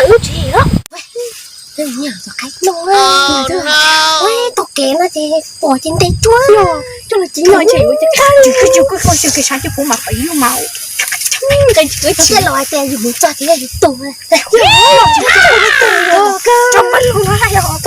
Wb tsis los, wb nyiam tus qaib no, wb taug kev no ces pom ces ntes cuag no, coj los cev no ces wb ces tsis tsis tsis kuj tsis kev sab coj puv mas pom ib lub mas. Wb thiaj los hais tias yus mus txog ces yog yus tus. Tso mas los hais os.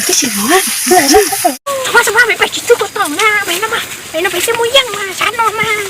Tso mas, tso mas, peb pais tsis tug ko tom na, peb no mas, peb no peb thiaj muaj yeej mas, sab no mas.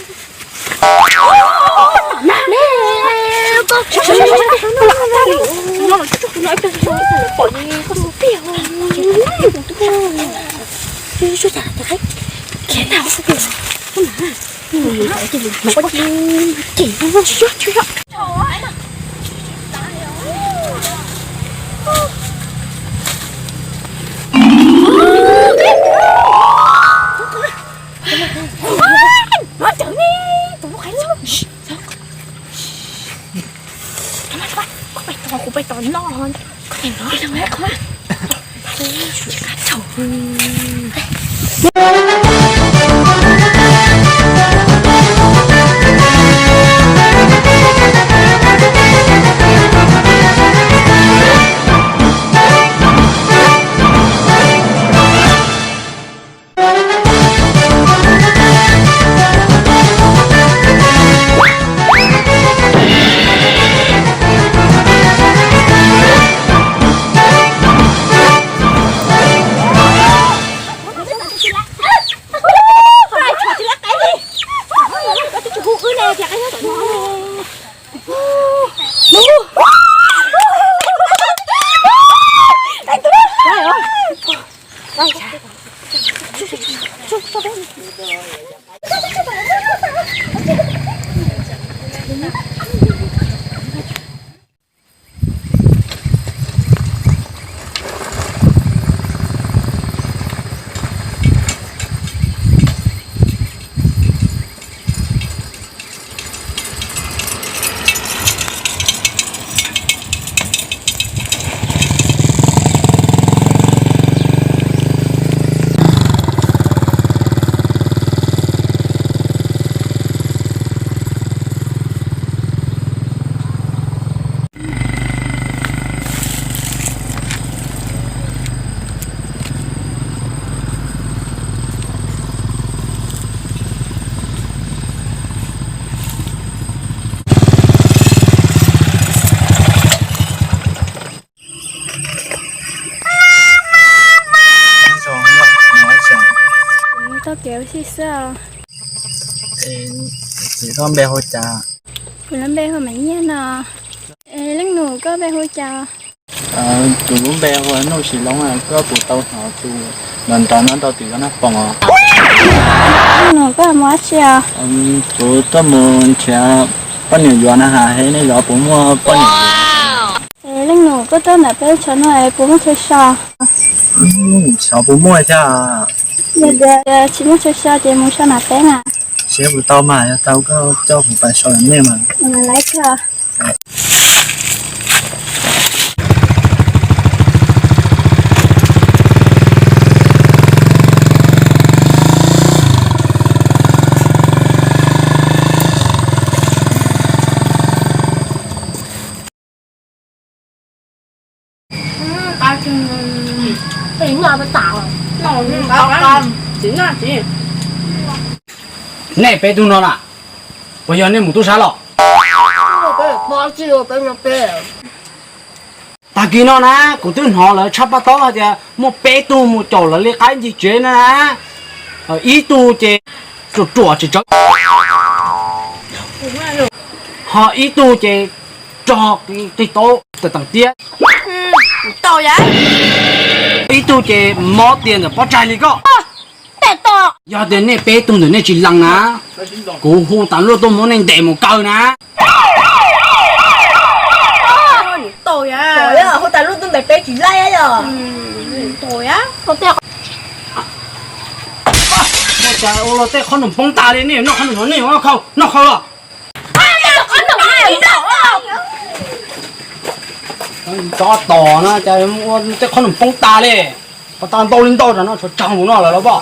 Tau kev ua si xwb os. Txiv, koj npe hu cas? Kuv lub npe hu Maiv Nyiaj no. Es leej nus koj npe hu cas? Kuv lub npe hu Nuj Sis Loob, koj puas tau hnov tus nrov nrov no rau tim koj naj poos os? Leej nus koj mus dab tsi os? Kuv tuaj mus nrhiav poj niam yuav na has, es nej zov puas muaj poj niam yuav? Es leej nus koj tuaj ntawm peb chaw no es puas muaj chaw so? Xyov puas muaj thiab. Yog tias tsis muaj chaw so ces mus so nram teb na. Seb puas tau mas, yog tau koj coj kuv pais so nram nej mas. Laiv koj. Nej peb tug no na, puas yog nej mus tub sab los? Tag kis no na, kuv twb hnov lawv tshaj paj taub hais tias muaj peb tug mus caum lawv li qaib ncig tsev na. Ib tug ces ruam ruam tsis tsawv, ho ib tug ces rog qig taub tawm teem tiab, ib tug ces mob tias ntawm pob tsaig li koj. Yog tias nej peb tug ntawm nej tsis lees na, kuv hu tas luaj tuaj muab nej ntes mus kaw na. Hu tas luaj tuaj ntes peb tsis laij yog. Ua cas ua luaj tej qhob noom poob tas li, nej noj qhob noom no nej noj khau, noj khau los. Tov tos na, cas ua tej qhob noom poob tas li. Qhov tas ntau li ntau tas no tshuav tsag mus no lawm los pom.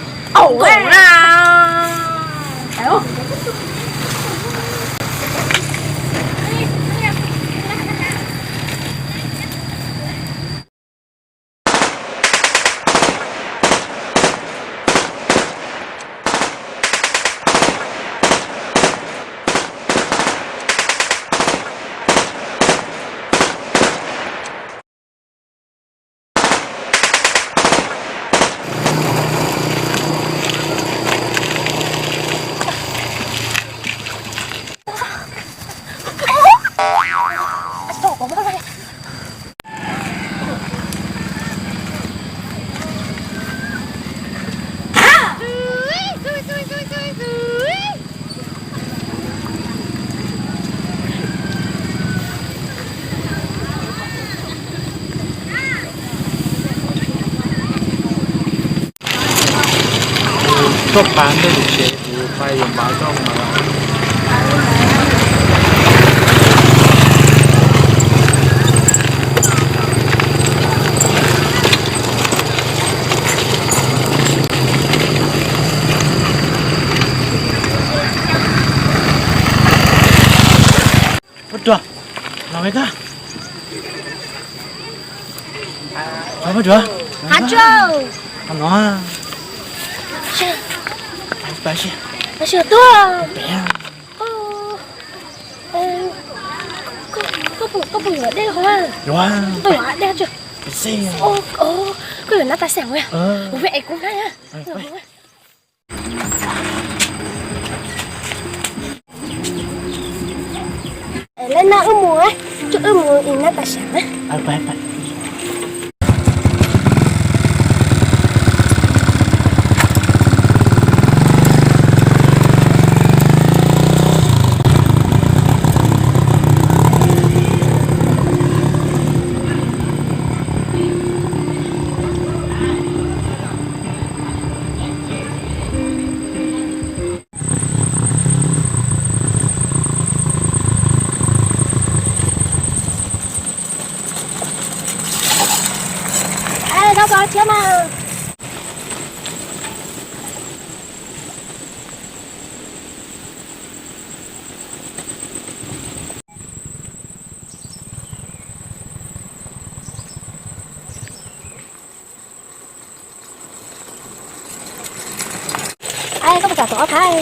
Ua na. Koj pab ntej kuv tsev, kuv pab yuav npav koj mas. Pab Ruam, los me koj. Pab Ruam. Hab tso. Qhov no. Pab, pab sib. Pab sib tuaj. Peb. Koj, koj, koj puas, koj puas yuav dej hov? Yuav. Koj yuav dej tso. Koj yuav nab tas xeem. Kuv peb es kuv nab. Lawv nab wb mus, wb mus ib nab tas xeem na. Tau kov thiab mas. Koj puas kam tuav ob phab?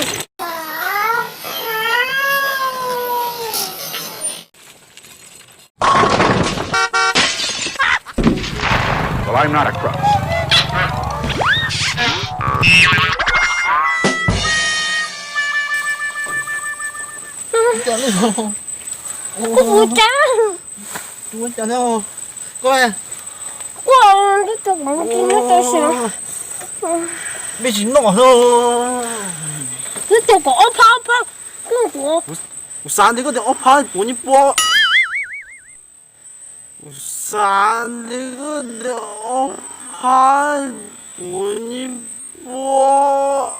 Well, I'm not a crook. Ua cas? Koj, koj twb tau kuv mus nab tas xeem. Mej tsis noj. Twb tau kom ob phab, ob phab. Kuv xav ntias koj tias ob phab puav nyij puab. Kuv xav ntias koj tias ob phab puav nyij puab.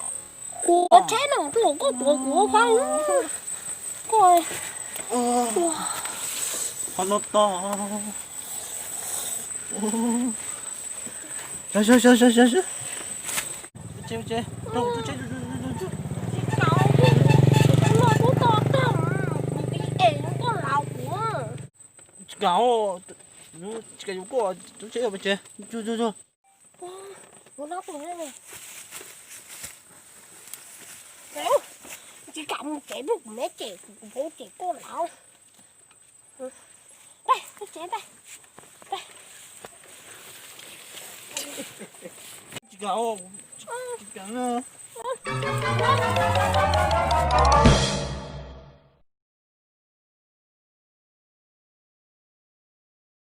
Kuv tsheb no tuaj koj tuav kuv ob phab. Koj, qhov no tog. Tsis kam, tsis kam yuav koj, tub tsheb pais tsev. Tsis kam mus tsev, kuv me ces kuv cem koj lawm. Peb, peb tsev peb. Tsis kam, tsis kam.